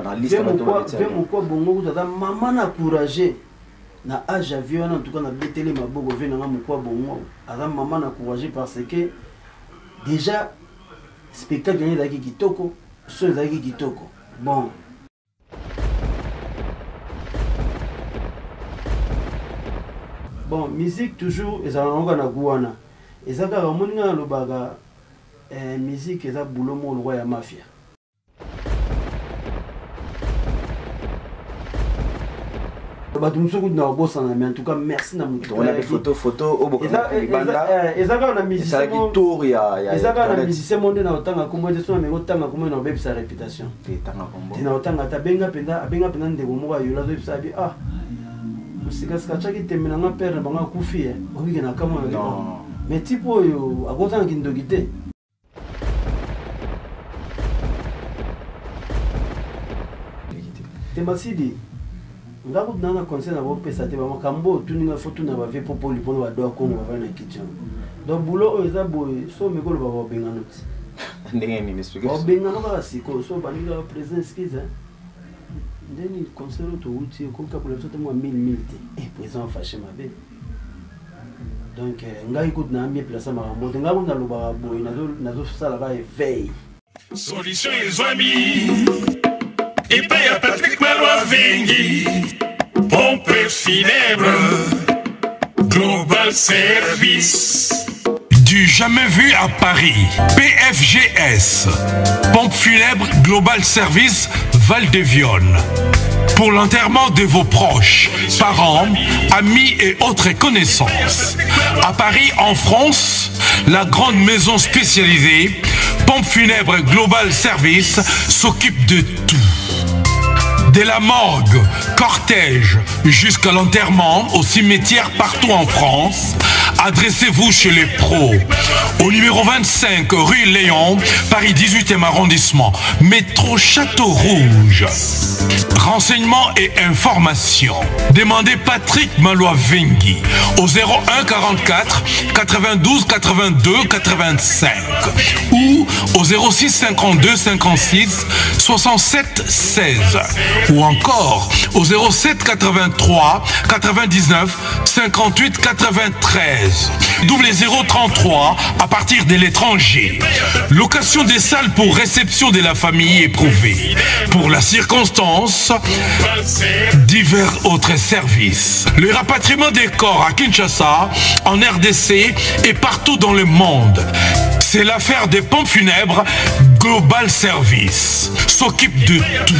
Na liste bato Ve mokwa bongo kutu aza mama na courage na age ya vie wana. En tout cas nabeteli maboko ve nanga mokwa bongo, aza mama na courage parce que déjà spectacle yango ezalaki kitoko, son ezalaki kitoko. Bon, bon, musique toujours ezalaka nango kaka na goût wana, eza kaka omoni ngai nalobaka musique eza boulot moko lokwa ya mafia. Bato mosusu kutu na kobosana, mais en tout cas merci na motu. Photo photo oyo bokangaki libanda. Eza kaka na musicien, esalaki tour ya eza kaka na musicien mo nde na kotanga kombo te. So na meko otanga kombo, na kobebisa réputation. Te, tanga kombo. Te, na kotanga te. Abenga mpenza, abenga mpenza ndeko moko ayola, azoyebisa abi: "Ah, mosikasika atiaki tembe na nga, père na bango akufi." Obike na kamwa, mais type oyo akotanga kindoki te. Te, Masidi, nga kutu naa na conseil na bopesa te. Bamakambo oyo tuninga, fo tuna bavie popoli mpona badoa Kongo bavandi na kiti wana. Donc boulot oyo eza boye, so omeki oloba, babengano ti. Ndenge nini? Explique. Babengano kaka sikoyo. So obandi kaka: "Président, excuse, ndeni concert oyo towuti ekoki biso te mwa mille mille te." Eh, président afâcher mabe. Donc ngai kutu na mieux place makambo te. Ngai kutu nalobaka boye, nazosalaka éveil. Solution ezwami epai ya Patrick Malwa Vengi, Pompe funèbre Global Service. Du jamais vu à Paris. PFGS. Pompe funèbre Global Service Val de Vionne. Pour l'enterrement de vos proches, parents, amis et autres connaissances. À Paris, en France, la grande maison spécialisée, Pompe funèbre Global Service, s'occupe de tout. De la morgue, cortège, jusqu'à l'enterrement au cimetière partout en France, adressez-vous chez les pros. Au numéro 25, rue Léon, Paris 18e arrondissement, métro Château Rouge. Renseignements et informations. Demandez Patrick Malois-Vengui au 01 44 92 82 85 ou au 06 52 56 67 16 ou encore au 07 83 99 58 93 0033 à partir de l'étranger. Location des salles pour réception de la famille éprouvée. Pour la circonstance, divers autres services. Le rapatriement des corps à Kinshasa, en RDC et partout dans le monde. C'est l'affaire des pompes funèbres Global Service. S'occupe de tout.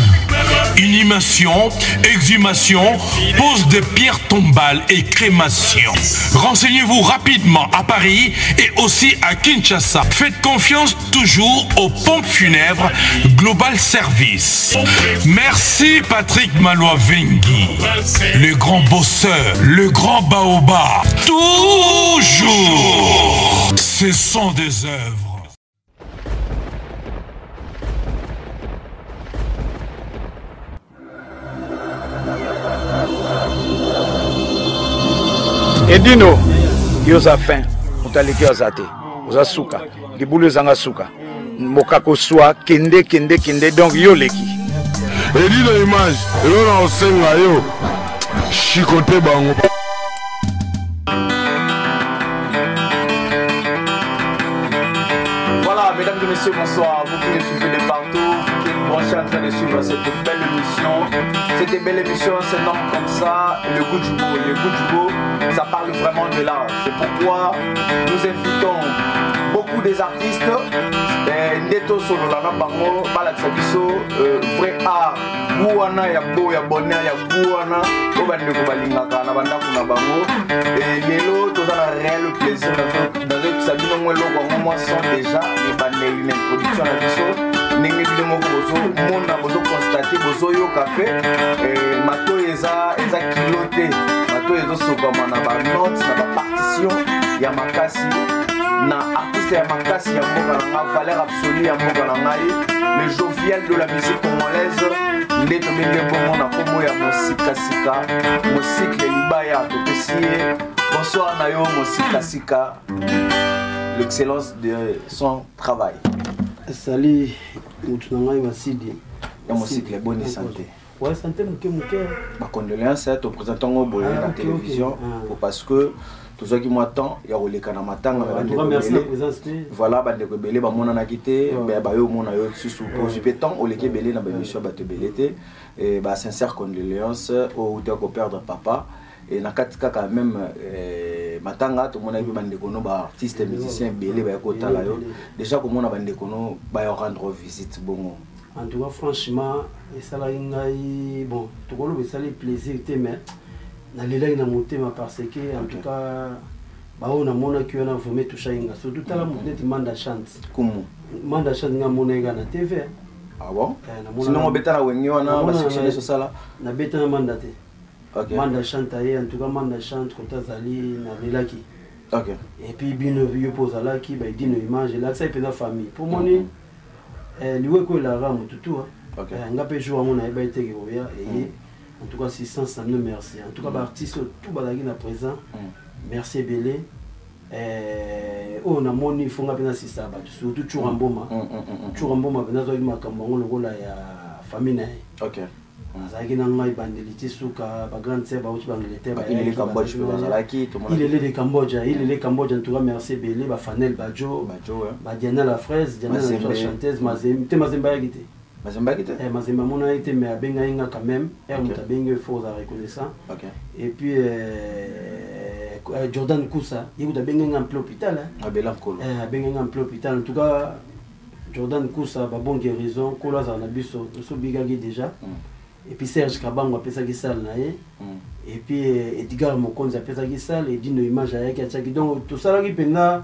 Inhumation, exhumation, pose de pierres tombales et crémation. Renseignez-vous rapidement à Paris et aussi à Kinshasa. Faites confiance toujours aux pompes funèbres Global Service. Merci Patrick Malois-Vengui, le grand bosseur, le grand baobab. Toujours, ce sont des œuvres. Edino, yo oza fin, moto aleki aza te, oza suka, libulu ezanga suka, mokakoswa, kende kende kende, donc yo oleki. Edino image elo na osenga yo chicote bango. Voilà, mesdames et messieurs, bonsoir. Vous qui nous suivez de partout, vous qui êtes branchés en train de suivre cette belle émission. Cette belle émission se nomme comme ça, Le goût du beau. Le goût du beau, ça parle vraiment de l'art. C'est pourquoi nous invitons beaucoup des artistes. Ndeto solola na bango balakisa biso vrai art, goût wana ya beau, ya bonheur, ya goût wana oyo bandeko balingaka na bandako na bango. Lelo toza na réel plaisir, nazoyebisa bino mwa eloko yango, mwa son déjà ebandeli na introduction na biso. Ndenge bino moko bozomona, bozoconstater, bozoyoka mpe, matoi eza kilo te, matoi ezosokama na banote, na bapartition ya makasi, na artiste ya makasi ya mboka na nga, valeur absolue ya mboka na ngai, le jovial de la musique congolaise, nde tobenge bongo na nkombo ya Mosikasika, Mosikle Libaya. Topesi ye bonsoir na yo, Mosikasika, l'excellence de son travail. Esali motu na ngai Masidi. Ya mosikle, boni santé? Ouais, santé moke moke. Bacondoléance, toprésente yango boye Ah, na ok, télévision. ok. Ah. Po parce que tozwaki mwa temps ya koleka na matanga En na tout cas, bandeko merci na ebele. présence mpe. Voilà, bandeko ebele bamonanaki te. Ouais. Bayo omona yo lisusu po ozwi mpe temps, oleki ebele na baémission ya bato ebele te. Et basincère condoléance oyo outi ya koperdre papa. E na kati kaka même matanga, tomonaki mpe bandeko no baartiste musicien ebele baya kotala yo. Ebele. Déjà komona bandeko no baya rendre visite bongo? En tout cas, franchement, esalaki ngai, bon, tokoloba esali plaisir te, mais nalelaki na motema parce que en tout cas baoyo namonaki wana vraiment etouchaki nga, surtout tala motu neti Manda Chante. Kumu. Manda Chante, nga amonaki nga na TV. Ah bon? Eh, namona- Sinon obeta na Wenge wana, basuccès nyonso osala. Nabeta na Manda te. Ok. Manda Chante aye, en tout cas Manda Chante kota azali, nalelaki. Et puis bino, yo mpo ozalaki baedino image elakisaki mpenza famille mpo moni liwa ekoyelaka motu tu. Nga mpe jour yango nayeba eteke koya eye. En tout cas assistance na bino, merci. En tout cas baartiste oyo tout bazalaki na présent, merci ebele. Oyo namoni fonga mpe nasista bato, surtout Tshoura Mboma. Tshoura Mboma mpenza azwaki makambo yango lokola ya famille na ye. Azalaki na ngai bandeli ti suka. Bagrande sœur bauti baangleterre. Ilele Cambodge mpe bazalaki, tomonaki. Ilele de Cambodge, Ilele Cambodge, en tout cas merci ebele. Bafanel Bajo. Bajo, ouais. Badiana la Fraise, Diana la Mazembe. chanteuse. Mazembe te, Mazembe ayaki te. Mazembe ayaki te? Eh, Mazembe amonaki te, mais abengai nga quand même ere. Moto abengi, il faut ozala reconnaissant. Et puis Jordan Kusa, ye kutu abengai nga mpe hôpital, hein. Abela nkolo. Eh, abengai nga mpe hôpital. En tout cas Jordan Kusa, babon guérison, nkolo azala na biso, tosobikaki déjà. Et puis Serge Kabango apesaki salle na ye. Et puis Edgar Mokonzi apesaki salle, Edino Image ayaki atiaki. Donc tosalaki mpenza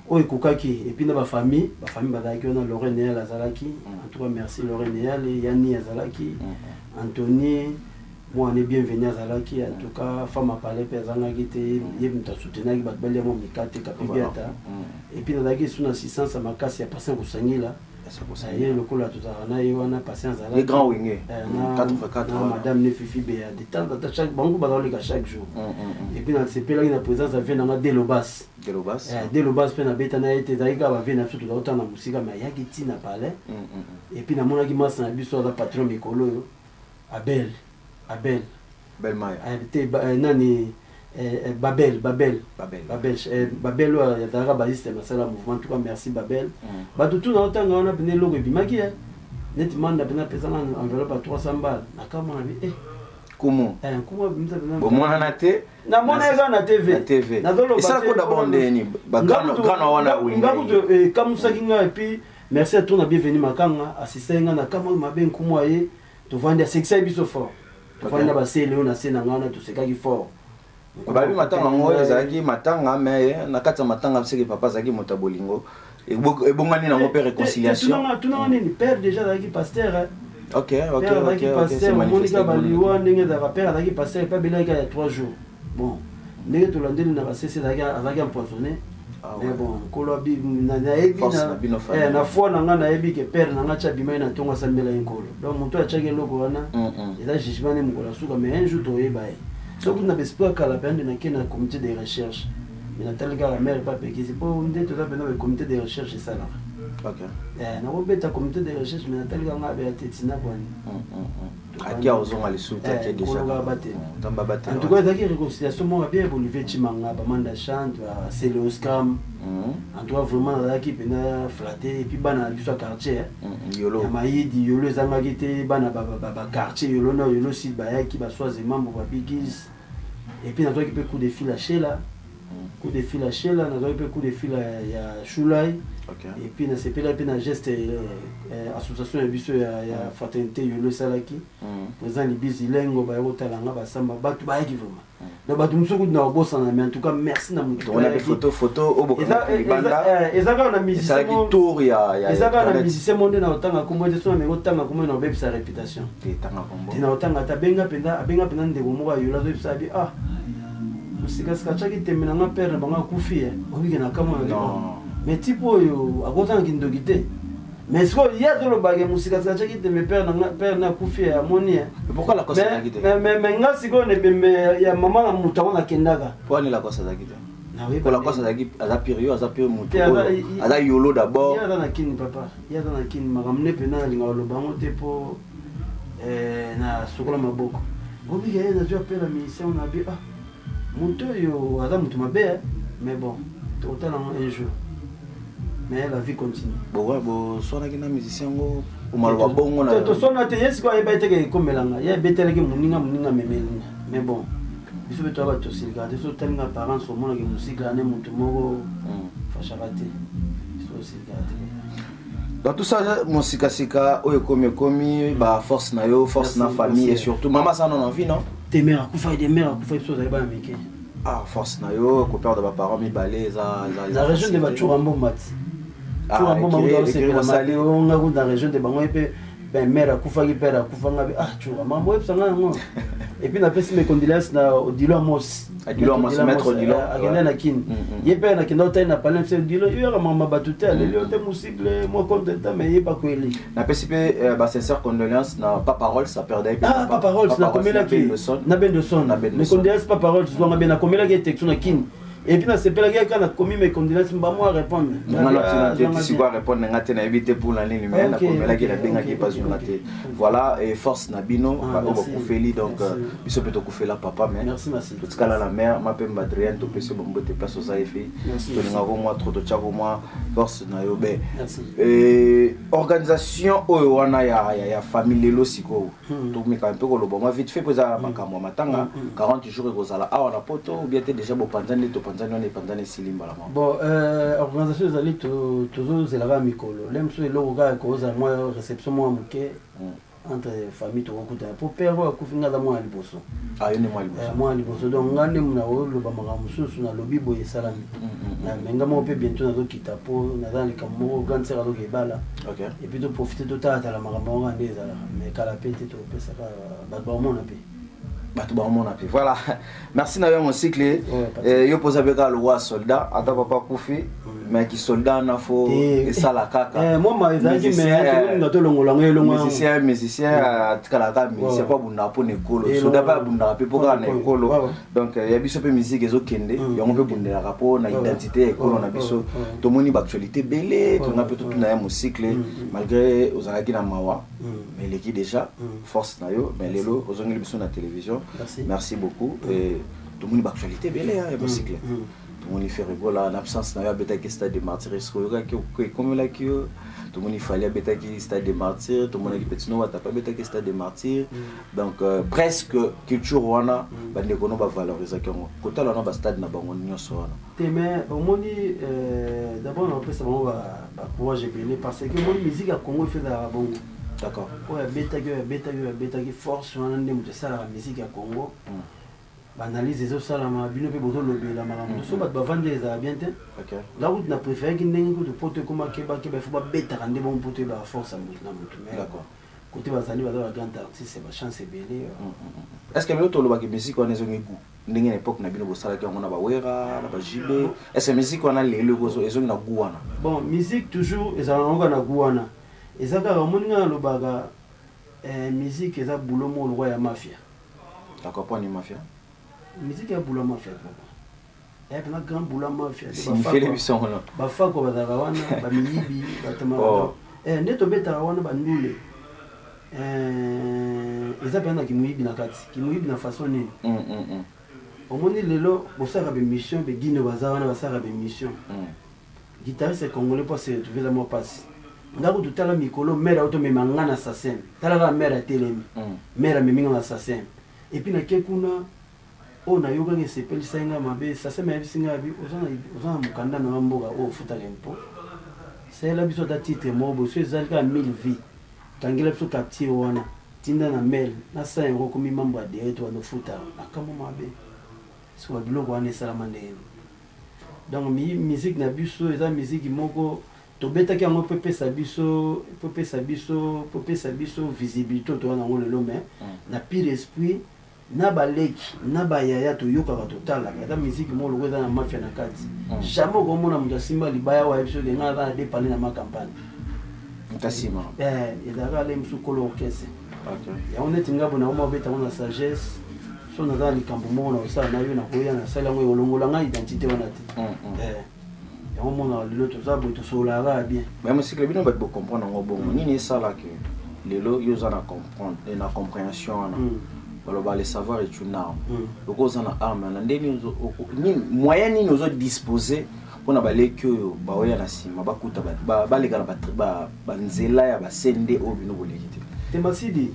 oyo ekokaki. Et puis na bafamille, bafamille bazalaki wana. Laurent Neyal azalaki, en tout cas merci Laurent Neyal. Yani azalaki, Anthony mwana Bienvenu azalaki. En tout cas femme apale mpe azangaki te, ye moto asoutenaki bato balia mwa mikate kape biata. Et puis nazalaki su na assistance ya makasi ya Patient Kosangila. Ye lokola tozalaka na ye wana, Patient azalaki. Les grands Wenge. Na 4x4 na wana. Madame ne Fifi Beya, de temps en temps chaque bango bazaloleka chaque jour. Et puis nasepelaki na présence ya vie nanga Delobas. Delobas. Delobas mpe nabeta na ye te, ezalaki kaka bavie na biso tozalotala na mosika, mais ayaki ntina palais. Et puis namonaki masa na biso aza patron mikolo oyo, Abel, Abel. Belmaya. Te, nani, Babel, Babel. Babel. Babel, Babel oyo azalaka basiste masala mouvement. En tout cas merci Babel. Bato tu na otanga wana pene eloko ebimaki ye neti Manda mpena apesanga enveloppe ya 300 bal na kamona bi Kumu. Nkumu abimisa mpena. Bomonana te? Namona ye kaka na TV. Na TV. Nazoloba Esalaki te, d'abord ndeni Nga grano wana nga Wenge? kutu ekamusaki nga. Et puis merci à tour na Bienvenu Makanga, asistai nga na kama oyo mabe. Nkumu aye, tovandi, asekisaki biso fort, tovandi na basele oyo na se na ngai wana, tosekaki fort. Babi matanga yango ezalaki matanga, mais na kati ya matanga seke papa azalaki moto ya bolingo. Ebongani nango mpe réconciliation. Tunanga nini, père déjà azalaki pasteur, hein. Ok. Père azalaki Ok, c'est pasteur, omonika manifesté. baliwa ndenge ezalaka. Père azalaki pasteur epe abelaki ya 3 jours. Bon, ndenge tolandeli na basese, azalaki empoisonné. Ah Mais ouais. bon, nkolo abi nayebi Force na bino, famille. na foi na nga, nayebi ke père na nga ti abimaki na ntongo, asambela ye nkolo. Donc moto atiaki eloko wana, eza jugement nde mokolo ya suka. Mais un jour toyeba ye. Soki na baesprit ya kala mpe nde nake na comité de recherche, mais natali kaka mare mpe apekisi mpo nde toza mpena bacomité de recherche esalaka. Nakobeta comité de recherche, mais natali kaka nga abeya te ntina kwani. Aki ozonga lisusu te, ake déjà. Koloka batela. Nzambe abatela. En tout cas ezalaki réconciliation moko bien. Olivier Chimanga, Bamanda Chante, basele Oscam, en tout cas vraiment nazalaki mpena flatté. Et puis bana na biso ya quartier, hein. Yolo. Ya Mayidi, Yolo ezangaki te. Bana baquartier Yolo na Yolo Sud bayaki, Baswaze Mambo, Babigis. Et puis nazwaki mpe coup de fil ya Shela, coup de fil ya Shela, nazwaki mpe coup de fil ya Shulai. Et puis nasepelaki mpe na geste association ya biso ya fraternité Yolo esalaki. Président Libisi Lengo baye kotala nga, basamba, bato bayaki vraiment. Donc bato mosusu kutu na kobosana, mais en tout cas merci na motu. On avait photo photo oyo bokangaki libanda. Eza kaka na musicien Esalaki tour ya eza kaka na toilette. musicien mo nde na kotanga kombo te. So na meki kotanga kombo, na kobebisa réputation. Te, tanga kombo. Te, na kotanga te. Abenga mpenza, abenga mpenza ndeko moko ayola, azoyebisa abi: "Ah, mosikasika atiaki tembe na nga, père na bango akufi." E obike na kamwa. Non. Mais type oyo akozanga kindoki te. Mais sikoyo ye azolobake mosikasika atiaki tembe, père na nga, père na akufi, e amoni e. Mais pourquoi Lacoste azalaki te? Mais nga sikoyo na ebembe ya mama na moto yango nakendaka. Po ani Lacoste azalaki te? Naoyeba Po Lacoste azalaki, aza pire yo, aza pire motu Te, oyo aza Yolo d'abord. Ye aza na Kini, papa, ye aza na Kini. Makambo nde mpenza nalinga koloba yango te mpo Na sukola maboko. Bobika ye nazwi appel ya musicien na bi ah moto oyo aza moto mabe eh? Mais bon, tokotala yango un jour. Mais la vie continue. Bowa boswanaki na musicien yango omaloba bongo na toswana te. Ye sikoyo ayeba eteke ekomelanga, ye abetelaki moninga, moninga amemelinga. Mais bon, biso mpe toyaba, tosilikaka te. So otalinga apparence, omonaki mosika ane moto moko fashaka te, biso tosilikaka te. Dans tout ça, mosikasika oyo ekomi, ekomi baforce na yo, force na famille et surtout mama aza nano en vie, non? Te, mère akufa, de mère akufa, biso ozali bana mike. Ah, force na yo. Koperdre baparent mibale eza na région de batura mbomba ti tura mbomba osepela nga na région de bango ye mpe. Ben, mère akufaki, père akufanga be. Ah, tura mambo oyebisanga yango. Et puis napesi mes condoléances na Odilo Amos. Odilo Amos, maître Odilo. Akende na Kini, ye mpe nakenda otali na palais mse Odilo. Yo yaka mama bato te, aleli yo te musible mwa contre temps, mais ye bakweli. Napesi mpe basincère condoléance na Papa Rolls, aperdaki. Ah, Papa Rolls, nakomelaki na Bendoson mes condoléances. Papa Rolls, zwanga be, nakomelaki ye texto na Kini et puis nasepelaki kaka, nakomi mes condoléances, mbamo arépondre. Sikoyo arépondre nga te, nayebi te mpona nini, mais nakomelaki, nabengaki, bazwanga te. Voilà, et force na bino oyo bakufeli. Donc biso mpe tokufela papa, mais totikala na mare Mapemba Adrienne. Topesi bombote place oza efi, tolingako mwa trop, totiako mwa force na yo be. Organisation oyo wana ya famille lelo sikoyo, tomeka mpe koloba mwa vite fait mpo eza makambo ya matanga. 40 jours ekozala awa na Poto ou bien te? Déjà bopanzani, topanzani wana, epanzani, esili mbala moko? Bon, organisation ezali, tozozelaka mikolo le mosusu, eloko kaka ekozala mwa réception mwa moke entre famille, tokokutana. Po père oyo akufi, nga aza mwana liboso. Mwana liboso, donc nga nde na oloba makambo mosusu, nalobi boye esalami. Mais nga moko mpe bientôt nazokita, mpo naza na likambo moko, grande sœur azoka ebala. Et puis toprofite, totalatala makambo yango nde ezalaka, mais kala mpe te, topesaka bato baomona mpe. Bato baomona mpe. Voilà, merci na yo Mosikle. Yo mpoza mpe kaka lokwa soldat, ata papa akufi, mais kisoldat wana fo esala kaka. Tolongola. Musicien atikalaka musicien mpo abundaka mpo na ekolo, soldat mpe abundaka mpe mpo kaka na ekolo. Donc ya biso mpe musique ezokende, yango mpe bundelaka mpo na identité ya ekolo na biso. Tomoni baactualité ebele, tonga mpe totuna ya Mosikle. Malgré ozalaki na mawa, mais eleki déjà, force na yo. Mais lelo ozongeli biso na télévision, merci beaucoup. Tomoni baactualité ebele ya Mosikle, tomoni Ferre Gola na absence na yo abetaki Stade de Martyr, eske oyokaki ekomelaki yo? Tomoni Fally abetaki Stade de Martyr, tomonaki Petino Watapa abetaki Stade de Martyr. Donc presque culture wana, bandeko no bavalorisaki yango, kotala wana bastade na bango nyonso wana. Te, mais omoni, d'abord napesa bango bacourage ebele, parce que omoni musique ya Congo efe ezalaka bongo. Oyo abetaki, oyo abetaki, oyo abetaki, force wana nde moto esalaka musique ya Congo. Baanalyse ezosalama, bino mpe bozolobela makambo so bato bavandi, ezala bien te. Nga kutu na préféreki ndenge kutu poto ekoma kebakeba, ifo babetaka nde bongo, poto oyebaka force ya motu na motu. Mais kote bazali, baza bagrand artiste, bachance ebele. Est ce que lelo tolobaki musique wana ezongi goût ndenge na époque na bino bosalaki yango na bawera na bajibe? Est ce que musique wana lelo ezongi na goût wana? Bon, musique toujours ezalaka nango kaka na goût wana. Eza kaka, omoni, nga nalobaka, musique eza boulot moko lokwa ya mafia. D'accord, po ni mafia? Musique ya boulot mafia, papa, eya mpena grand boulot mafia. Signifiele biso wana. Bafako bazalaka wana, bamiyibi, bato nde tobetaka wana, bandule eza mpenza na kimoyibi na kati. Kimoyibi na façon nini? Omoni lelo bosalaka bémission, begino baza wana, basalaka bémission, guitariste congolais mpo ase retrouve eza mwa mpasi. Nga kutu, tala mikolo mare automema nga na SACEM, tala kaka mare atelemi, mare amemi nga na SACEM. Et puis nake kuna, oyo nayokaki esepelisaki nga mabe. SACEM ayebisi ngai abi oza na mokanda na yo mboka oyo ofutaka mpo salela biso ata titre moko boye, so ezali kaka 1000 vie, kangela biso capture wana, tinda na mail na 100 euro, komi mambo ya direct wana ofuta makambo mabe. Soki babiloko wana esalama ndenge. Donc musique na biso eza musique moko tobetaki yango mpo epesa biso, mpo epesa biso visibilité toza nango lelo. Mais na pire esprit na baleki na bayaya, toyokaka, totalaka, eza musique moko loko eza na mafia na kati. Jamais okomona moto asimba libaya oyo ayebi soki ngai aza na depale na ma campagne. Ntasima. Ezalaka ale mosu kolo orchestre yango neti nga boye, nakoma obeta yango na sagesse. So naza na likambo moko na kosala na yo, nakoya nasali yango, ekolongola ngai identité wana te. Yango monaka lelo toza boye, tosololaka kaka bien. Mais Mosikle, bino bato bocomprendre yango bongo, nini esalaka? Lelo yo oza na comprendre na compréhension wana. Baloba le savoir est une arme. Loko oza na arme wana ndeni moyen nini ozo disposer mpona baleki oyo baoya na nsima bakuta baleka na banzela ya basende oyo bino boleki te? Te Masidi,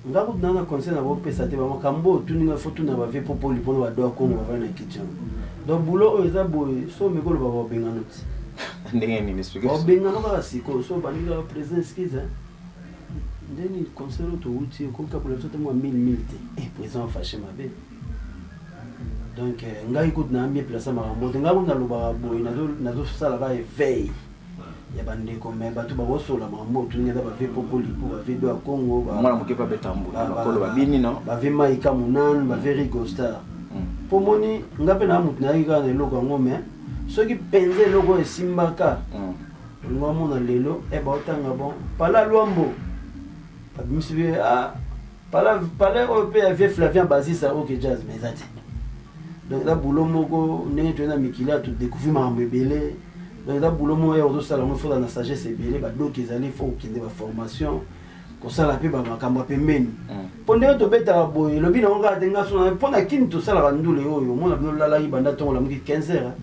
nga kutu na na conseil na bopesa te. Bamakambo oyo tuni nga, fo tuna bavie popoli mpona badoa Kongo bavandi na kiti yango. Donc boulot oyo eza boye, so omeki oloba, babengano ti. Ndenge nini? Explique. Babengano kaka sikoyo. So obandi kaka, président, excuse, ndeni concert oyo towuti ekomi kabola biso te mwa 1000 1000 te. Eh, président afâché mabe. Donc ngai kutu na mieux place makambo te. Ngai kutu nalobaka boye, nazosala kaka éveil ya bandeko, mais bato bakosola makambo oyo tuninga eza bavie Popoli po bavie do ya Congo. Mwana moke mpe abeta mbula, bakolo babini no. Bavie Maika Munan, bavie Rigo Star, mpo moni nga mpe na motu nayaki kaka na eloko yango. Mais soki mpenza eloko oyo esimbaka, olingo amona lelo e baotanga bon pala Lwambo babimisi mpe pala pala oyo mpe ya vie Flavien Bazisa OK Jazz, mais eza te. Donc eza boulot moko ndenge toye na mikili ya todécouvrir makambo ebele. Donc eza boulot moko ya ozosala yango, faut na sagesse ebele. Badoki ezali, faut kokende baformation, kosala mpe bamakambo ya pembeni, mpo ndenge tobetaka boye, elobi nango kaka te. Nga so mpo na kini tosalaka ndule oyo omona bino olalaki banda ntongo, olamuki 15 heures.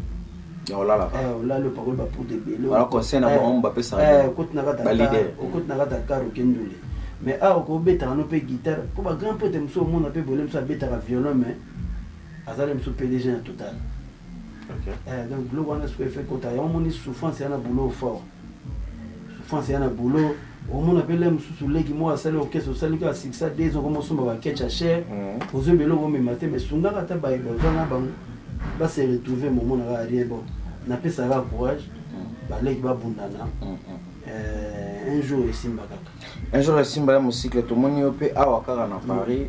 Ya olalaka. Olali, opakoli bapoudre ebele. Wana conseil na bango bapesaka. Okoti na kati ya kar, oke ndule. Mais awa okobetaka no mpe guitare, mpo bagrand prêtre mosusu omona mpe boye mosusu abetaka violon, mais azali mosusu PDG na Total. Donc biloko wana sikoyo efe kota yango. Omoni souffrance ya na boulot, fort souffrance ya na boulot. Omona mpe le mosusu leki moko asali orchestre, osali kaka succès 2 ans, komosomba baketch ya cher, ozwi biloko omema te, mais sungaka ata baye baza na bango base retrouver. Momona kaka rien. Bon, napesaka courage, baleki babundana, un jour esimba kaka. Un jour esimba. Ya mocycle, tomoni yo mpe awa kaka na Paris,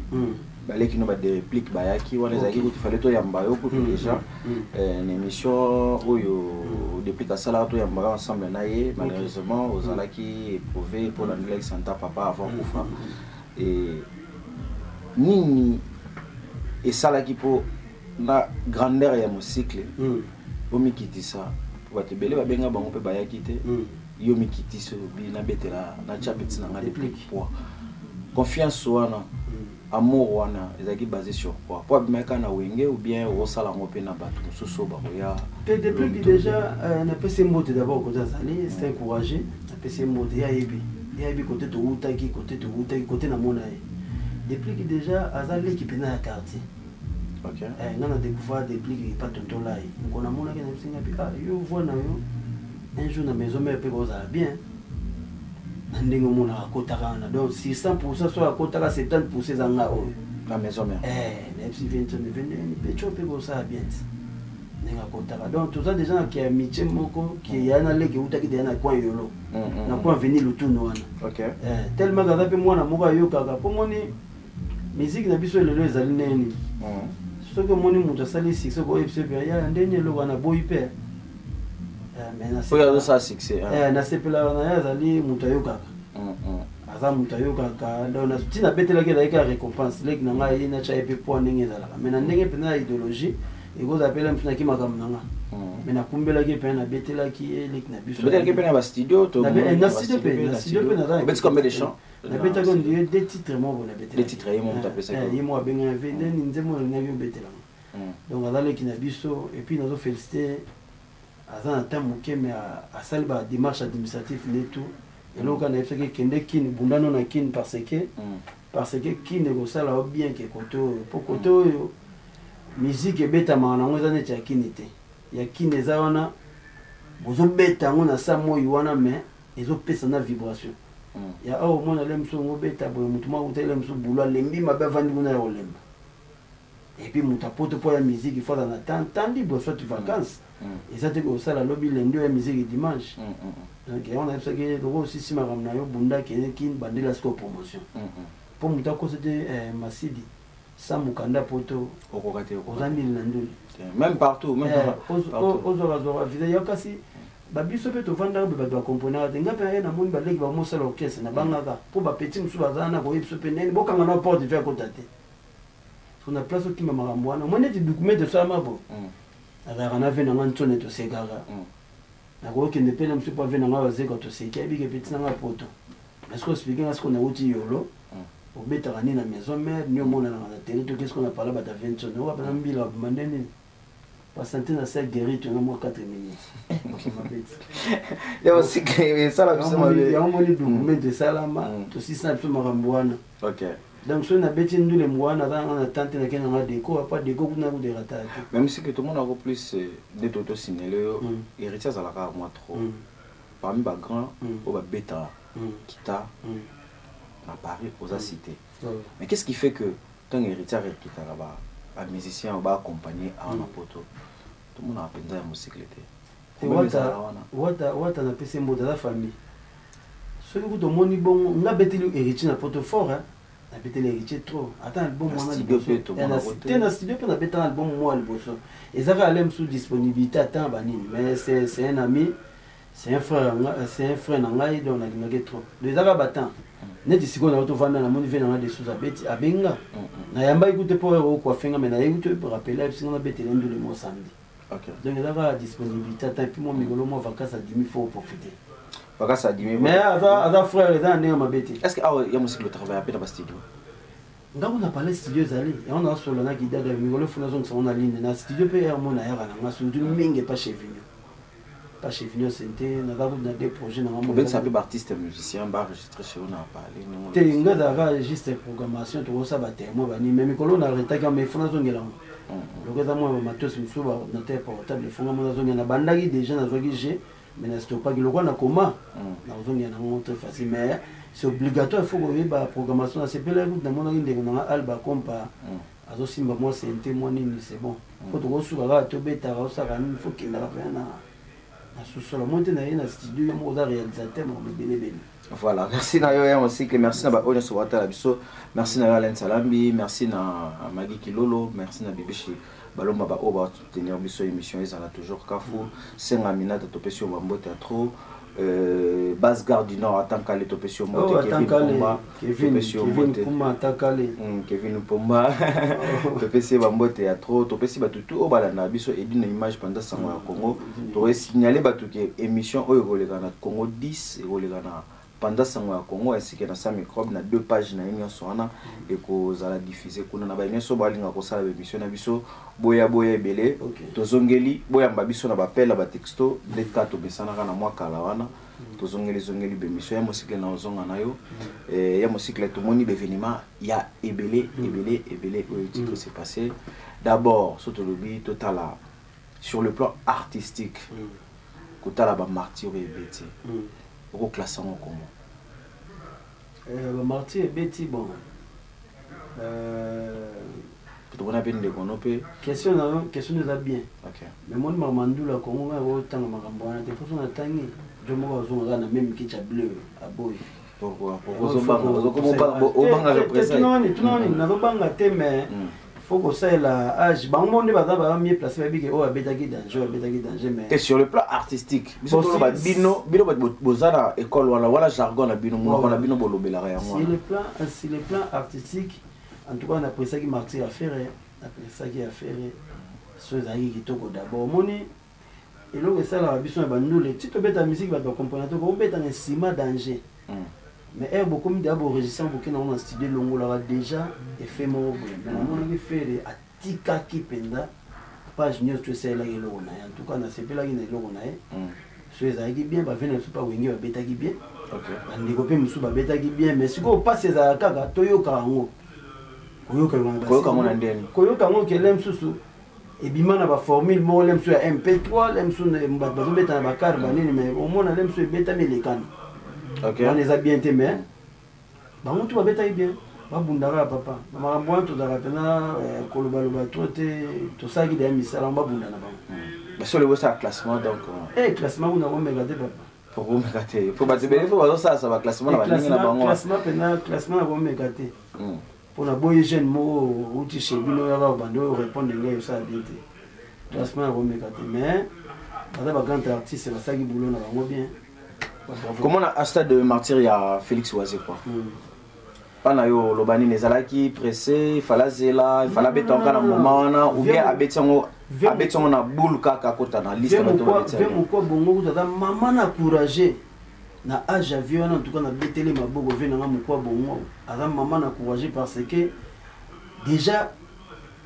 baleki no baderéplique bayaki wana, ezalaki kutu fale toyamba yo kutu déjà na émission oyo Déplique asalaka, toyambaka ensemble na ye. Malheureusement ozalaki éprouvé mpo landelaki santa papa avant kufa. E nini esalaki mpo na grandeur ya mocycle omikitisa? Po bato ebele babenga bango mpe bayaki te. Yo mikitisi, olobi nabetela, natya peti na nga Déplique poids. Confiance wana, amour wana ezalaki basé sur quoi? Po abimaki kaka na Wenge ou bien okosala yango mpe na bato mosusu oyo bakoya? Te, depuis déjà napesi mbote d'abord kote azali, c'est un courageux. Napesi mbote, ye ayebi, ye ayebi kote towutaki, kote towutaki, kote namona ye. Depuis déjà aza leki mpena ya quartier. Nga na découvrir Déplique epa tonton Lai. Moko namonaki na bisinga mpe ah, yo voi na yo un jour na maison mère mpe kozala bien na ndenge omonaka akotaka wana. Donc sur 100, so akotaka 70, eza nga oyo. Na maison mère. Nayebisi Vincent Vendeni pecho mpe kosala bien ti ndenge akotaka. Donc toza déjà na ki amitié moko ki ya na leki eutaki deja na coin Yolo, na coin veni Lutunu wana. Tellement aza mpe mwana moko ayokaka, mpo moni musique na biso lelo ezali ndenge nini. Soki omoni moto asali succès, koyebisa mpe ya ndenge eloko wana boyi mpe. Oyo azosala succès. Nasepelaka na ye, azali moto ayokaka, aza moto ayokaka. Donc ntina abetelaki ezalaki kaka récompense leki na ngai ye, natya ye mpe poids ndenge ezalaka. Mais na ndenge mpenza ya idéologie, ekozala mpe mosu naki makambo na nga, mais nakumbelaki mpe nabetelaki ye leki na biso. Obetelaki mpe na bastudio? Na studio mpe, na studio mpe naza. Obeti combien de chants? Nabetaki on dirait deux titres moko nabetela. Deux titres, ye moko moto apesaki? Ye moko abengaki ve ndeni nzembo nalingaki obetelanga. Donc aza leki na biso. Et puis nazo félicité, aza na temps moke, mais asali badémarche administrative nde tout. Eloko kaka nayebisaki, ekende Kini, bundano na Kini, parce que Kini ekosala yo bien ke kote oyo, mpo kote oyo musique ebetamaka nango eza neti ya Kini te. Ya Kini eza wana, bozobeta yango na sa moi wana, mais ezopesa na vibration ya awa. Omona le mosusu ngo obeta boye, motu moko akuta ele mosusu bulu, alembi mabe, avandi kuna ya kolemba. Et puis moto apoto mpo ya musique, il faut aza na temps, temps libre, soit vacances. Eza te kosala lobi lundi oyo ya musique, dimanche. Donc yango nayebisaki, loko osisi makambo na yo, bunda, kende Kini, bandela sikoyo promotion, mpo moto akosa te. Masidi sa mokanda poto. Okoka te. Oza nini na nduli. Même partout, même partout. Ozwakazwaka visa yo, kasi babiso mpe tovandaka mpe bato bakomponaka te. Nga mpe aye namoni baleki bamosala orchestre, nabangaka mpo bapeti mosusu baza na koyebi biso mpe ndeni bokanga na porte ve akota te. So na place okima makambo wana, omoni neti document esalama bo nazalaka na ve nanga ntsone, tosekaka, nakokende mpe na mosusu mpo ave nanga bazeka, toseki, ayebike peti nanga poto. Mais soki oexplique nga sikoyo nauti yolo, obetaka nini na maison mère, ni omonanaka na tele, toki sikoyo na pala bata 20 oka mpena mbila obima nde nini pasante na sa guéri tonga mwa 4 minutes mabeti. Esala biso mabe. Yango moni document esalama, tosisa biso makambo wana. Donc soki nabeti ndule wana, aza nanga na tante, nake nanga deko apa deko kuna kudeka ta te. Même si que tomonako plus nde to tosinele yo, héritier azalaka mwa trop parmi bagrand oyo babeta kita na Paris, oza cité. Mais qu'est-ce qui fait que ntango héritier arekitaka bamusicien oyo baaccompagne awa na poto, tomonaka mpenza ya mosikle te? Problème ezalaka wana. Wata, wata napesi mbote, aza famille. Soki kuta omoni bongo, nga beteli héritier na poto fort, hein. Nabeteli héritier trop, ata album Na wana studio liboso. mpe tomona Eh, yango te. Te, na studio mpe nabetaka album mwa liboso, eza kaka le mosusu disponibilité ata banini, mais c'est un ami, c'est un frère, c'est un frère na ngai, donc nalingaki trop. Donc eza kaka batemps neti sikoyo na tovanda, namoni ve nanga desusu abeti abenga, nayambaki kute mpo oyo okoafenga, mais nayebi te rappeler ayebisinga nabetele ndule mo samedi. Donc eza kaka disponibilité ata, et puis mwa mikolo mwa vacance adimi, faut profiter. Vacance adimi. Mais aza frère, eza na ndenge mabe te. Est ce que awa ya mosikle travaille mpe na bastudio? Ngambo na palais studio ezali yango, nasola na kidada mikolo funa azongisa ngo na ligne na studio mpe ere mo nayaka na nga, surtout mingi epa chez Vinio, pa chez Vinio sente naza kutu na deux projets na nga. Obengisa mpe baartiste musicien baenregistre chez yo na palais? Te, nga ezalaka juste programmation, tokosala batémoin bani, mais mikolo na retaki, mais funa azongela yango loko eza mwa bamatos mosusu, baordinateur portable efonga mo nazongela. Nabandaki déjà, nazwaki g, mais na stopaki lokwa na koma, nazongela nango très facile, mais c'est obligatoire, il faut koyeba programmation. Nasepelaki kutu, namonaki ndeko nanga Alba Compa azosimba mwa sente mwa nini, c'est bon, po tokosuka kaka tobetaka osaka nini, faut kendaka mpena na susola mo te na ye na studio, ye moko oza réalisateur, makambo ebelebele. Voilà, merci na yo ya mosikle, merci na baoyo nyonso batala biso, merci na yo Alain Salambi, merci na Magi Kilolo, merci na Bibishi Balomba, baoyo basoutenir biso émission ezala toujours kafu. Senga Minata, topesi yo bambote ya trop. Base Gare du Nord, atankale, topesi yo mbote. Oh, Kevin Atankale, Pomba, Kevin, topesi yo Kevin mbote. Kuma Atakale. Kevin Pomba, topesi ye bambote ya trop. Topesi bato tu oyo balandaka biso Edino Image pendant sango ya Congo. Toesignale bato ke émission oyo ekoleka na Congo 10, ekoleka na pendant sango ya Congo ainsi que na sa microbe na deux pages na ye nyonso wana ekozala diffuse kuna. Na baye nyonso balinga kosala baémission na biso, boya, boya ebele. Tozongeli, boyamba biso na bapele na batexto nde kaka tomesanaka na mwa kala wana. Tozongeli zongeli bémission ya mosikle na ozonga na yo. Ya mosikle, tomoni baévénement ya ebele ebele ebele oyo euti kose passé. D'abord so tolobi totala sur le plan artistique, kotala bamartyr oyo ebeti, okoklasse yango comment? Bamartyr ebeti, bon, tomona mpe ndeko no mpe. Question na yo, question eza bien. Mais moni makambo ndula Kongo, ngai otanga makambo wana te, mposo natangi jo moko azonga kaka na même kiti ya bleu aboyi. Pourquoi obanga représailles? Tunani, nazobanga te, mais faut kosalela age bango mo nde baza mieux placé, bayebi ke oyo abetaki danger, oyo abetaki danger, mais te, sur le plan artistique, biso Bon, toloba bino bato boza na école wana, wana jargon na bino, monoko na bino bolobelaka yango sur wana. Le plan sur le plan artistique, en tout cas napesaki martyr affaire, napesaki affaire so ezalaki kitoko. D'abord omoni eloko esalaka biso na bandule ti tobeta musique, bato bakomprena te kobeta na nsima danger. Mais ere bokomi deya boregistre, bokende yango na studio, elongolaka déjà effet moko boye. Mais namonaki Ferre atikaki mpenza page nyonso to esalelaki eloko na ye. En tout cas nasepelaki na eloko na ye. So ezalaki bien, bave na biso mpa Wenge babetaki bien. Bandeko mpe mosusu babetaki bien, mais sikoyo mpasi ezalaka kaka toyoka yango, koyoka yango na Koyoka yango na ndeni? Koyoka yango kele mosusu ebima na baformule moko, le mosusu ya MP3, le mosusu bato bazobeta na bakare banini, mais omona le mosusu ebetami elekani. Wana eza bien te, mais bango tu babetaki bien, babundaka ya papa. Bamakambo wana tozalaka mpena kolobaloba trop te, tosalaki deya misala yango, babunda na bango. Baso lelo osala classement donc? Classement kuna komeka te, papa. Pour komeka te, po bato ebele fo bazosalasa baclassement na bandenge na bango. Classement mpena, classement na komeka te, mpona boye jeune moko outi chez bino yaka obanda oyo répondre ngai, osala bien te. Classement ya komeka te, mais baza bagrand artiste, basalaki boulot na bango bien. Komona stade de martyr ya Félix Wazekwa mpa na yo, oloba nini? Ezalaki pressé, ifala zela, ifala abeta yango kaka na moment wana, ou bien abeti yango, abeti yango na boule kaka akota na liste bato babeti Ve yango? Mokwa bongo kutu aza mama na courage. Na age ya vieux wana, en tout cas nabeteli maboko. Vieux na nga mokwa bongo aza mama na courage, parce que déjà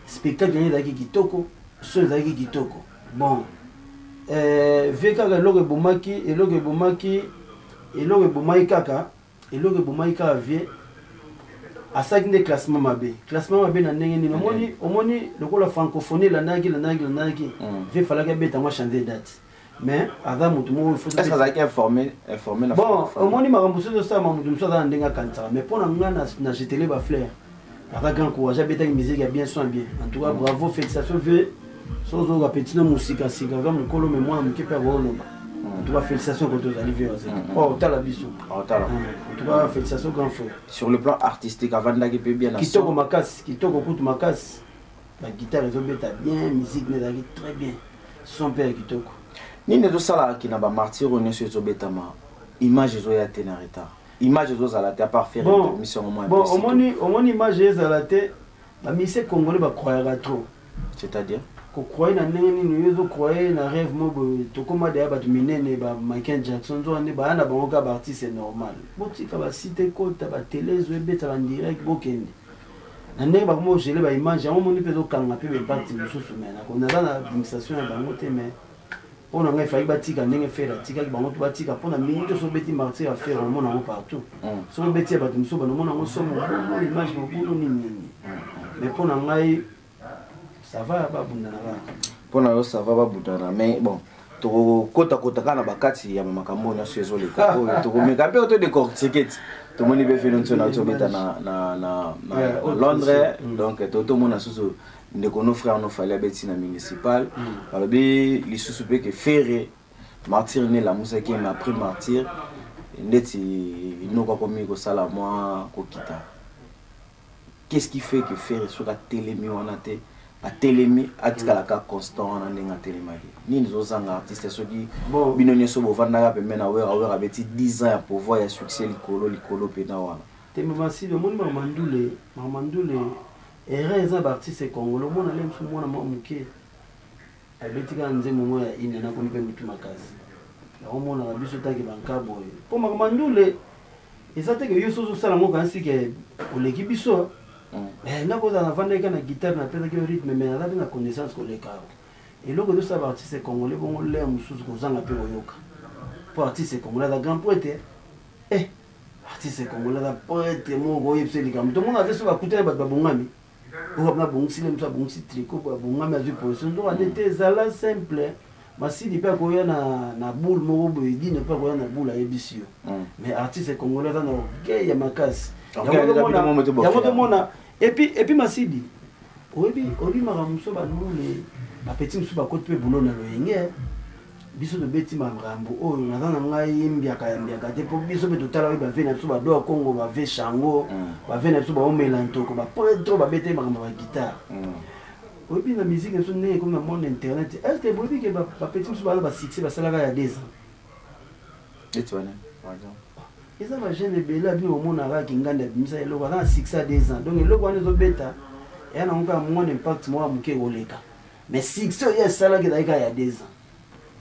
spectacle yango ezalaki kitoko, son ezalaki kitoko. Bon, vieux kaka eloko ebomaki, eloko ebomaki, eloko ebomaki kaka, eloko ebomaki kaka, vieux asalaki nde classement mabe. Classement mabe na ndenge nini? Omoni, omoni lokola francophonie elandaki, elandaki, elandaki. Vieux falaki abeta yango, achanger date, mais aza motu moko. Est-ce azalaki informé, informé na Bon, omoni makambo mosusu ezosalama, motu mosusu aza na ndenge akanisaka, mais mpo na nga na jetele bafleurs. Aza grand courage, abetaki musique ya bien, son bien. En tout cas, bravo, félicitation vieux. So ozoyoka petit no mosikasika, aza mokolo, mais mwana moke mpe akoloba. En tout cas, félicitation kote ozali, vieux azali oh otala biso. Otala. En tout cas, félicitation, grand frère. Sur le plan artistique, avandaki mpe bien na Kitoko makasi, kitoko kutu makasi. Baguitare ezobeta bien, musique ne ezalaki très bien, son mpe ya kitoko. Nini ezosalaka na bamartyrs oyo nyonso ezobetama, image ezoya te na retard, image ezozala te, à part faire Bon, mission moko? Bon, omoni, omoni image ezala te, bamusiciens congolais bacroyaka trop. C'est-à-dire? Kocroire na ndenge nini? Yo ozocroire na rêve mo boye, tokóma deya bato minene, ba Michael Jackson nzoka nde baya na bango kaka baartiste normal. Botika basite ekota, batele ezo ebeta bandirect, bokende na ndenge bakoma ogele baimage yango. Omoni mpe ezokanga mpe baimpact mosusu, mais naza na administration ya bango te. Mais mpo na ngai efaki batika ndenge Ferre atikaki bango to batika, mpo na mingi to so obeti martyr ya Ferre, omona yango partout. Soki obeti ya bato mosusu, banomona yango so mobulu, image mobulu, nini nini. Mais mpo na ngai, ça va, babundana kaka. Mpo na yo, ça va, babundana. Mais bon, tokokotakota kaka na bakati ya makambo nyonso ezoleka oyo, tokomeka mpe todécortiquer ti tomoni mpe feno nso na tobeta na Londres. Donc totomona susu ndeko no, frère no Fally abeti na municipal. Balobi lisusu mpe ke Ferre, martyr ne elamusaki, mais après martyr ndeti noko akomi kosala mwa kokita. Qu'est-ce qui fait que Ferre soki atelemi wana te, atelemi, atikalaka constant wana ndenge atelemaki? Nini ezozanga artiste soki bino nyonso bovandaka pembe na Wera? Wera abeti 10 ans ya pouvoir, ya succès, likolo likolo mpena wana. Tembe Masili, omoni Mamandule, Mamandule, erreur eza baartiste congolais. Omona le mosu mwana mwa moke abeti kaka nzembo moko ya ine, nakomi mpe motu makasi. Nakomonaka biso tanke banka boye, mpo makambo ndule eza teke yo so ozosala yango, kanisi ke oleki biso. Nakozala navandaki kaka na guitare, napesaki yo rythme, mais naza mpe na connaissance koleka awa. Eloko ezosala baartiste congolais bongo, lere mosusu kozanga mpe koyoka, mpo artiste congolais aza grand prêtre. Artiste congolais aza prêtre moko, oyebisa likambo tomona te. So bakutani, bato babongami, oyo abongisi le mosu, abongisi tricot, abongami, azwi position. Nzoka nde te, ezala simple. Masidi mpe akoya na boule moko boye, dine mpe akoya na boule, ayebisi yo. Mais artiste congolais aza na orgueil ya makasi. Yango tomona. Et puis Masidi, oyebi, oyebi makambo mosusu, bandule bapeti mosusu bakoti mpe bulo na loyenge. Biso tobeti makambo oyo, naza na ngai mbiaka ya mbiaka te, mpo biso mpe totala oyo bave na biso bado ya Congo, bave Shango, bave na biso baomela ntoko, baprêtre babetaki makambo ya baguitare. Oyebi na musique na biso ndenge ekomi na monde internet, est ce que boyebi ke bapeti mosusu baza basuccès basalaka ya 2 ans? Neti wana, par exemple? Eza bajeune ebele abino omonaka kingandi abimisa eloko, aza na succès ya 2 ans. Donc eloko wana ezobeta, eya nango kaka mwana impact moko ya moke ekoleka, mais succès oyo esalaki ezalaki kaka ya 2 ans.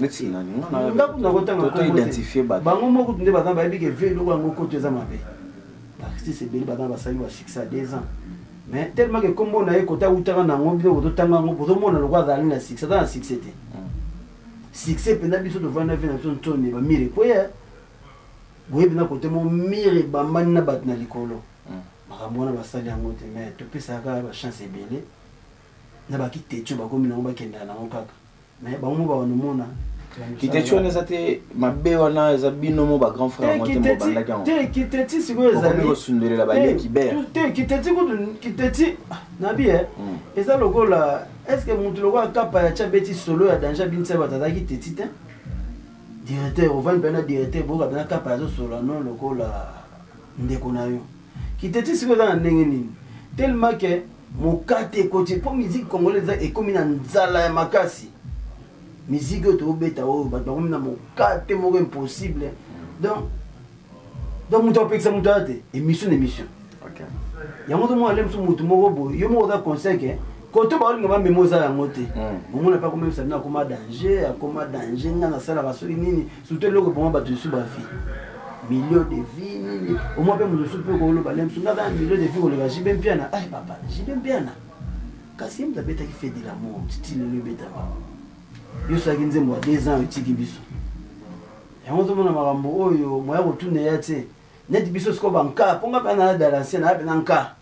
Neti nani? Ndako nakotanga identifie bato. Bango moko nde baza bayebi ke ve eloko yango koto eza mabe. Baartiste ebele baza basali ba succès ya 2 ans, mais tellement ke kombo na ye kota awutaka nango, bino bozotanga yango, bozomona lokola azali na succès. Aza na succès te. Succès mpenza, biso tovandi na vie na biso ntoni, bamire ekweya, boyebi na kote mo mire ebambani na bato na likolo. Makambo wana basali yango te, mais topesaka kaka bachance ebele na bakitecho, bakomi nango, bakendaka nango kaka, mais bango mo bakonomona. Kitecho wana eza te mabe, wana eza bino mo bagrand frère yango te mobandaki yango. Te, kiteti sikoyo ezali kosundolela baleki ber. Te, kiteti kutu, kiteti nabi e eza lokola, est ce que mutu lokola kapa ya tia beti solo ya danger, abinisa bato, azalaki teti te. Directeur ovandi mpe na directeur, boyoka mpena kapa azosola no lokola ndeko na yo. Kiteti sikoyo eza na ndenge nini? Tellement ke mokate ekoti, mpo musique congolaise eza ekomi na nzala ya makasi. Musique oyo tobeta oyo, bato bakomi na mokate moko impossible. Donc moto apekisa moto aya te, émission na émission yango tomona le mosusu motu moko boye, yo moko oza conseil ke koto baolinga bamema, oza yango te. Omona mpe akomemisa bino, akoma danger, akoma danger. Nga nasalaka soki nini, surtout eloko eboma bato lisusu, bavie. Million de vie nini omwa mpe moto mosusu mpe koloba le mosusu nga aza na million de vie koleka JB Mpiana. Ay papa, JB Mpiana kasi ye moto abetaki fait de l'amour titi lelo ebetama, yo osalaki nzembo ya 2 ans etiki biso. Yango ozomona makambo oyo moya kotuna ya te neti biso sikoyo banka mpo nga mpe na dalancien na mpe na nka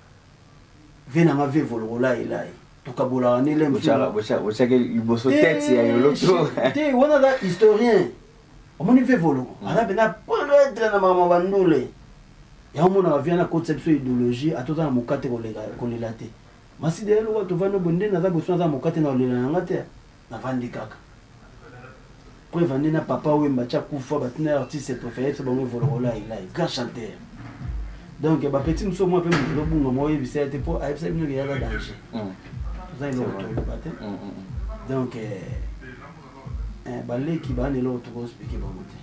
ve nanga ve volokola elai tokabolaka nelebotiaki liboso tete ya yolo to te. Wana aza historien, omoni ve voloko aza mpena prêtre na makambo ya bandule. Yango monaka vie nakotisa biso idéologie, ata oza na mokate kolela te. Masidi ya eloko tovandi boye nde naza boso, naza na mokate na kolela nanga te, navandi kaka. Po evandi na Papa Wemba tia kufa, batina artiste préféré biso bango Evoloko Elai, grand chanteur. Donc bapetit mosusu mwa mpe moto ozobunga mwa oyebisa ye te mpo ayebisa bino ke yaza danger, toza eloko toloba te. Donc baleki baa na eloko tokoexpliquer bango te.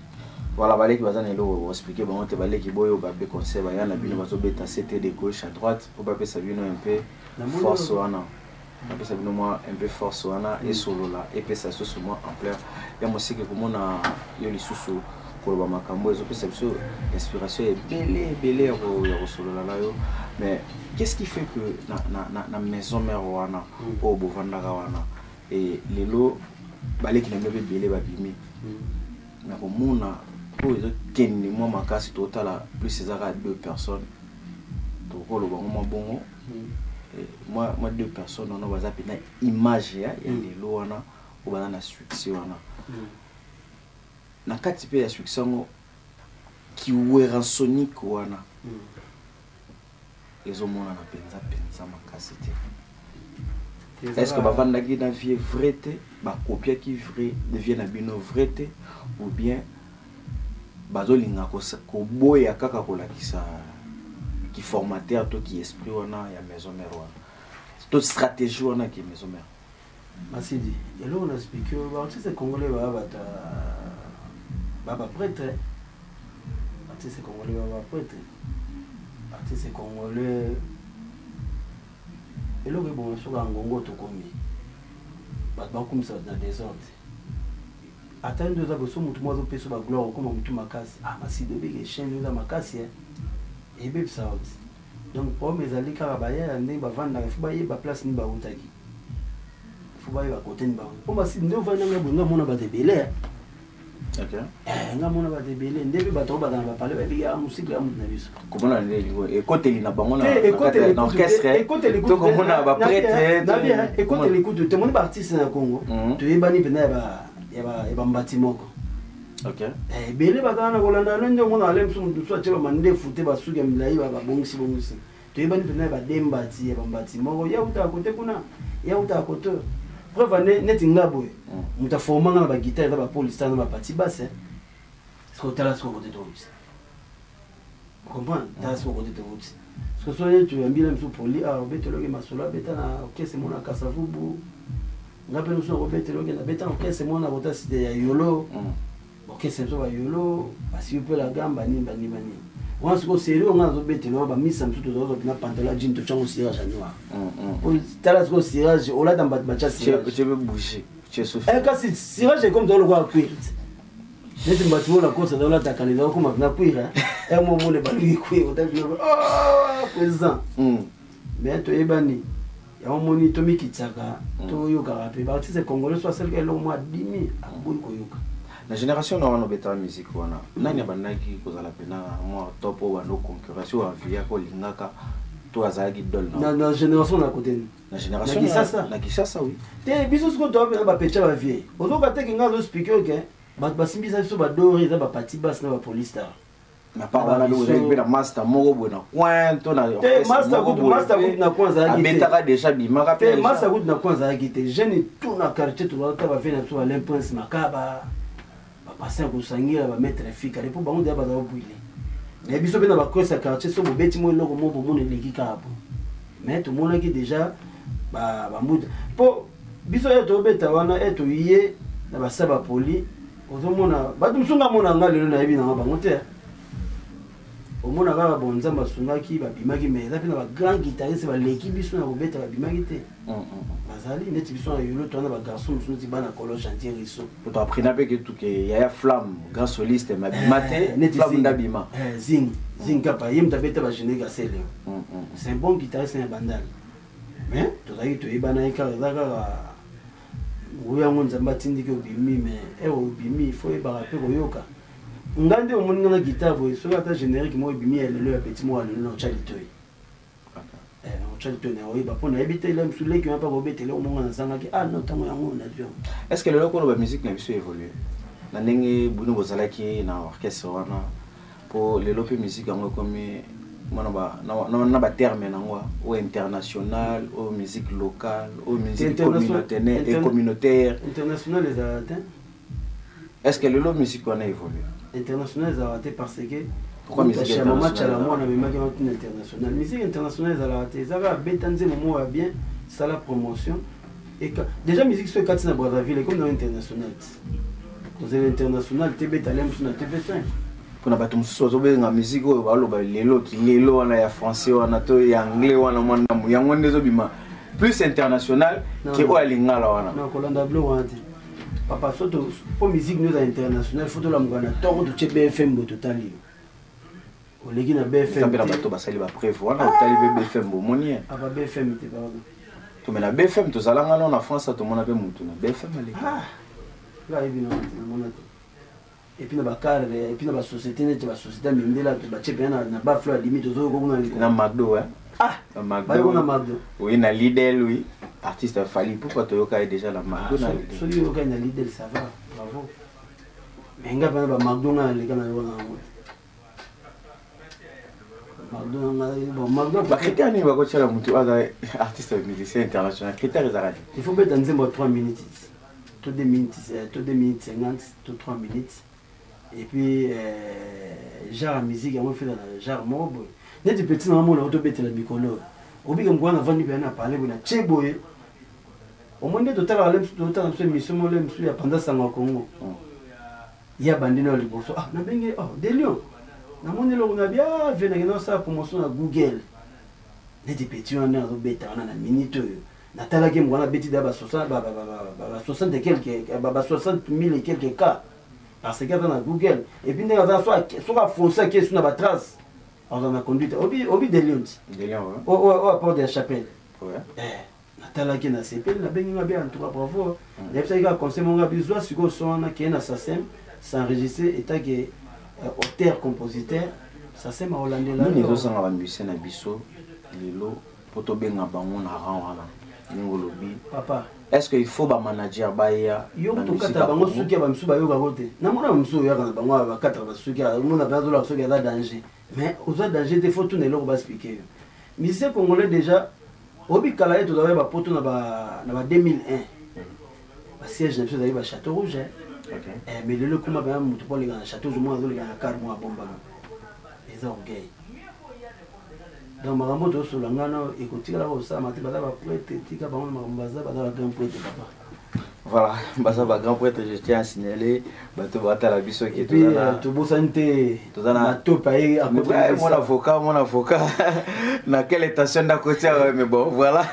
Voilà, baleki baza na eloko koexpliquer bango te. Baleki boyo bape conseil baya na bino, bazobeta ct de gauche à droite mpo bapesa bino un peu force wana, bapesa bino mwa un peu force wana, esolola, epesa lisusu mwa ampleur ya mosiki. Komona yo lisusu koloba makambo ezopesa biso inspiration ebele ebele ya kosolola na yo. Mais qu'est-ce qui fait que na maison mère wana oyo bovandaka wana e lelo baleki na bino mpe ebele babimi na komona oyo ezokende mwa makasi, totala plus ezaka deux personnes, tokoloba ngo mwa bongo, mwa deux personnes wana baza mpena image ya lelo wana oyo baza na succès wana. Na kati mpe ya succès yango, kiweransonique wana ezomonana mpenza mpenza makasi te. Est ce que bavandaki na vie vrai te, bakopiaki vrai vie na bino vrai te, ou bien bazolinga koboya kaka kolakisa kiformateur to ki esprit wana ya maison mère wana to stratégie wana ki maison mère? Masidi, eloko na expliquer oyo, baartiste congolais baya bato ba baprêtre, artiste congolais ba baprêtre, artiste congolais eloko ebonga soki ya ngongo tokomi bato bakumisa bato na désordre. Ata nde oza boso, motu moko azopesa bagloire, okoma motu makasi. Ah Masidi, obike chaîne oza makasi ebebisa yo te. Donc problème ezali kaka bayaya ndenge bavandaka, ifo bayeba place nini bautaki, ifo bayeba kote nini bauta. Mpo Masidi nde ovandi nanga boye, nga mona bato ebele, nga mona bato ebele nde mpe bato oyo baza na bapale bayebiki ya mosikle ya motu na biso. Komona nde ekoteli na bango na orchestre to komona baprêtre? Ekoteli kutu te. Moni baartiste na Congo toyebani mpenza ya bambati moko ebele bazala na kolanda no nde omona ale mosusu, motu mosusu atie bamandefu te, basuki ya milai, babongisi bongisi. Toyebani mpenza ya badembati ya bambati moko, ya utaka kote kuna, ya utaka kote. Preuve ane neti nga boye, moto aformanga na baguitare eza bapolista na bapati basse. Siko tala siko kote towuti, comprendre, tala siko kote towuti. Siko so neti toyambila mosusu poli awa, obeteloki masolo, abeta na orchestre mona Kasavubu, nga mpe mosusu nakobetela oke nabeta na orchestre mona kota site ya Yolo, orchestre mosusu bayolo basibi mpe la gamba nini banini banini wana. Sikoyo serie oyo nga nazobetela wana, bamisa mosusu tozalaka na pantalon ya jean, totyango cirage ya noir. Tala sikoyo cirage olata, bato batya cirage, kasi cirage ekomi toza lokola cuir neti bato mona kosa azolata kala, eza okoma na cuir mo mona balingi cuir otali président. Mais toyebani yango, moni tomikitisaka, toyokaka mpe baartiste congolais so asalika eloko mwa adimi, aboyi koyoka. Na génération na wana obetaka musique wana, nani abandaki kozala mpena mwa top oyo bando concurrence oyo aviaka, olingaka to azalaki idole? Na génération na kote? Na génération na Kisasa? Na Kisasa, oui. Te, biso sikoyo toa mpena bapecha bavie, ozoka teke nga azoexpliquer oke bato basimbisa biso badore eza bapati basi na bapolistar. Na part wana ozalaki mpe na master moko boye na coin to na master kutu na coin azalaki? Abetaka déjà, bimaka? Mpe master kutu na coin azalaki te. Jeune tout na quartier tozalaka bavie na biso, Alain Prince Makaba, bapassin kosangela, bamaître Fikale, mpo bango deya bazala bwile. Mais biso mpe na bakwesi ya quartier, so bobeti mo eloko mo bomona eleki kaka bo. Mais tomonaki déjà bambuta, mpo biso oyo tobeta wana e toye na basa bapoli. Ozomona bato mosusu nga mona nga lelo nayebi nanga bango te. Omona kaka bon, Nzambe asungaki, babimaki, mais eza mpe na bagrand guitariste baleki biso na kobeta, babimaki te. Bazali neti biso na yolo, towana bagarçon mosusu neti bana kolo chantier riso. To apprena mpe ke tuke yaya Flamme, grand soliste, mais abima te. Neti Flamme Zing. nde abima. Zing Zing kapa ye moto abeta bagénérique ya Seleo. C'est un bon guitariste ya Bandal, mais tozalaki toyebana ye kaka, eza kaka oyo yango Nzambe atindiki obimi. Mais ere obimi, il faut oyebaka mpe koyoka. Nga nde omoni nga na guitare boye, soki ata générique moko ebimi ya lelo ya petit moko ya lelo, na otya litoi, otya litoi na oyeba mpo nayebi te ela mosu leki wana mpa kobetele omonga nazangaki. Ah non, ntango yango nazwi yango. Est ce que lelo koloba musique na biso évolue na ndenge bino bozalaki na orchestre wana? Mpo lelo mpe musique yango ekomi mwana na baterme nango, oyo international, oyo musique locale, oyo musique communautaire et communautaire. International ezalaka te. Est ce que lelo musique wana évolue? International ezalaka te parce que Pourquoi musique mama internationale Tshala ezalaka? Mwana amemaki yango tina international. Musique internationale ezalaka te, eza kaka beta nzembo moko ya bien, sala promotion. Déjà musique so ekati na Brazzaville, ekomi nango international ti kozela international te, beta le mosusu na TV5. Mpona bato mosusu bazobenga musique oyo baloba lelo kilelo wana ya français wana to ya anglais wana, mwa ndambo yango nde ezobima plus international Non, ke non. oyo ya lingala wana. Non, kolanda biloko wana te, papa. So mpo musique no eza international, fo tolamuka na ntongo, totie BFM boye, totali yo oleki na Eza mpe na BFM te. Bato basali bapreuve wana, otali mpe BFM, bomoni ye. Apa BFM te, pardon. To me na BFM tozalanga nano na France, tomona mpe mutu na BFM aleki. Ah, nga ayebi na te, namona te. Et puis na bacadre, et puis na basociété, neti basociété ya mindela, to batie mpenza na baflo ya limite, ozoyoka kuna likolo. Na McDo, hein? Ah. Na McDo. Bayoka na McDo. Oui, na Lidl, oui. Artiste Fally pourquoi toyoka ye déjà na McDo, na Lidl. Soki oyokai na Lidl, ça va, bravo, mais nga mpena bamacdo nga naleka na yoka na yango te. McDo na nga, bon, McDo. Bacritère nini bakotiala motu aza artiste musicien international? Critère ezalaka nini? Il faut beta nzembo ya 3 minutes to 2 minutes, to 2 minutes 50 to 3 minutes, et puis genre ya musique yango efeta na genre moko boye, neti petit na mona otobetela mikolo oyo obika mokolo navandi mpenza na pale boye na tie boye, omoi nde totalaka le mosusu, totala biso émission moko le mosusu ya panza sango ya Congo ya bandi na liboso. Ah, nabenge, oh, de Lion, namoni eloko na bia ve nakenda kosala promotion na Google, neti petit wana ndenge azobeta wana na minute oyo natalaki moko wana abeti da ba 60 ba 60 et quelque, ba 60 000 et quelque cas, parce que aza na Google. Et puis ndenge aza, soki afonce ake esu na batrace, aza na conduite obi de Lion ti. De Lion, ouais. Oyo apporte ya chapelle. Ouais. Eh, natalaki na sepeli, nabengi nga bien, en tout cas bravo. Nayebisaki kaka conseil monga bizwa sikoyo so wana keye na SACEM s'enregistrer etake auteur compositeur, SACEM aolandela. Nini yo. Ezosanga bamusicien na biso lelo mpo tobenga bango na rang wana ndenge olobi? Papa. Est ce que il faut bamanager baya Yo na kutu musique okata ya bango Congo? Suki ya bamisusu bayokako te. Namona bamisusu oyaka na bango bakataka basuki, omona mpe azolaka soki aza danger, mais oza danger te. Faut tuna eloko baexpliquer yo. Musicien congolais déjà oyebi kala ye tozalaki bapoto na ba 2001, basiège na biso ezalaki bachateau rouge, eh. Ok. Eh, mais lelo ekoma mpenza motu mpo aleka na chateau rouge, omona azoleka na car moko abombama, eza orgueil. Donc makambo oyo tozosola ngana ekotikala kosalama te. Baza baprêtre, tika bango na makambo, baza bagrand prêtre, papa. Voilà, baza bagrand prêtre. Je tiens à signaler bato batala biso ke Et puis toza na tobosani te Toza na tope aye. Ouais, mon avocat, na quelle intention d'akotia, mais bon, voilà.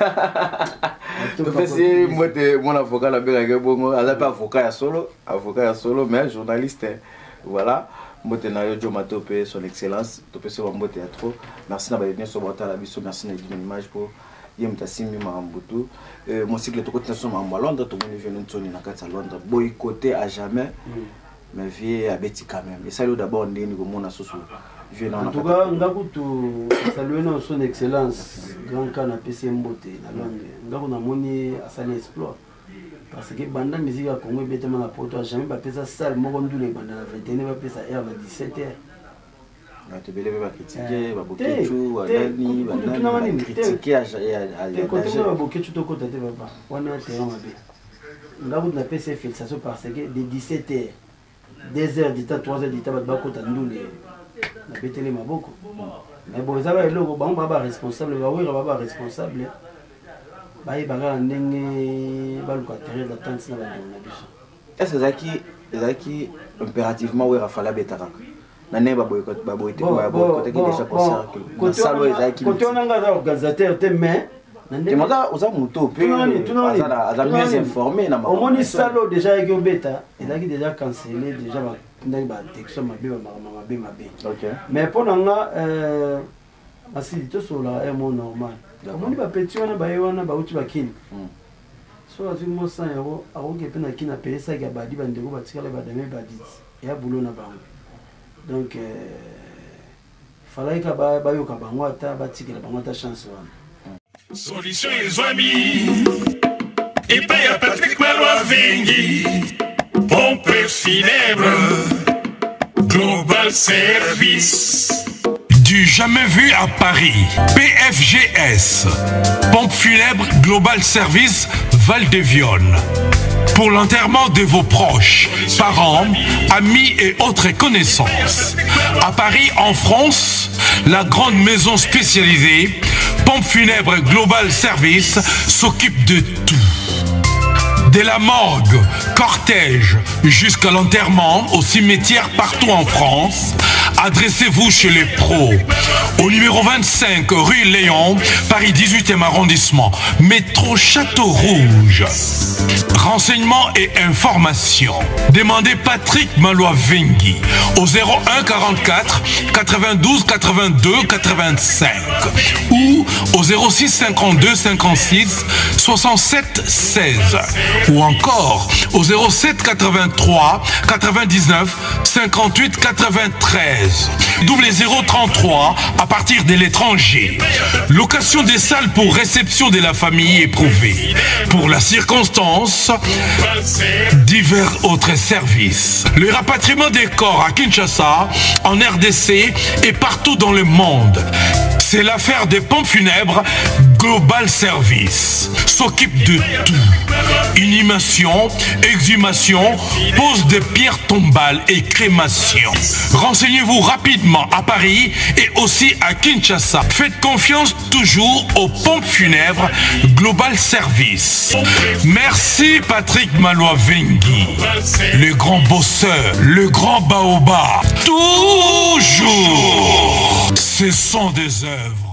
Topesi mbote mon avocat, nabengaki bongo, aza mpe avocat ya solo, avocat ya solo, mais journaliste. Voilà, mbote na yo Jo Matope, son excellence. Topesi ba mbote ya trop. Merci na baye nyonso baotala biso. Merci na Edino Image mpo ye moto asimbi makambo tu. Mon cycle, tokotina so makambo ya Londres. Tomoni vieux Ntsoni na kati ya Londres, boycotter à jamais, mais vieux abeti quand même. Esali oyo d'abord ndeni komona susu vieux na En tout cas nga kutu salue na son excellence grand ka, napesi ye mbote na Londres. Nga ku namoni asali exploit, parce que banda musique ya Congo ebetama na poto, jamais bapesa salle moko ndula ebanda na 21, bapesa heure na 17 heures. Bato ebele mpe bacritiquer Te, babokecu, banani. kutu tunanga nini? Te. Bacritiquer. Te, kote kuna babokecu tokota te, papa, wana terrain mabe. Nga kutu napesi ye félicitation, parce que de 17 heures, 2 heures du temps, 3 heures du temps, bato bakota ndule, nabeteli maboko. Mais bon, eza ba eloko bango baa baresponsable, bawera baa baresponsable, bayeba kaka ndenge baluka terrain d'attente na bandeko na biso. Est ce que ezalaki impérativement Wera fallait abeta kaka? Na ndenge baboycotaki déjà concert na salle oyo ezalaki. Kote wana nga aza organisateur te, mais oza moto mpe aza mieux informé na omoni salle oyo déjà ayaki obeta ezalaki déjà cancellé, déjà batindaki batexto mabe, bamakambo mabe mabe. Mais mpo na nga, Masili, tosololaka un mot normal. Omoni bapetits wana baye wana bauti bakini, so azwi mwa 100 euro, akoki mpe na kini apeyesaki abadi bandeko batikala badame baditi ya bulo na bango. Donc falaki ka bayoka bango, ata batikela bango ata chance wana. Solution ezwami epai ya Patrick Malwa Vengi, pompe funèbre Global Service. Du jamais vu à Paris. PFGS. Pompe funèbre Global Service Val de Vionne. Pour l'enterrement de vos proches, parents, amis et autres connaissances. À Paris, en France, la grande maison spécialisée, Pompe funèbre Global Service, s'occupe de tout. De la morgue, cortège, jusqu'à l'enterrement au cimetière partout en France, adressez-vous chez les pros. Au numéro 25, rue Léon, Paris 18e arrondissement, métro Château Rouge. Renseignements et informations. Demandez Patrick Malois-Vengui au 01 44 92 82 85 ou au 06 52 56 67 16 ou encore au 07 83 99 58 93 0033 à partir de l'étranger. Location des salles pour réception de la famille éprouvée. Pour la circonstance, divers autres services. Le rapatriement des corps à Kinshasa, en RDC et partout dans le monde. C'est l'affaire des pompes funèbres Global Service. S'occupe de tout. Inhumation, exhumation, pose de pierres tombales et crémation. Renseignez-vous rapidement à Paris et aussi à Kinshasa. Faites confiance toujours aux pompes funèbres Global Service. Merci Patrick Malois-Vengui, le grand bosseur, le grand baobab. Toujours, ce sont des œuvres.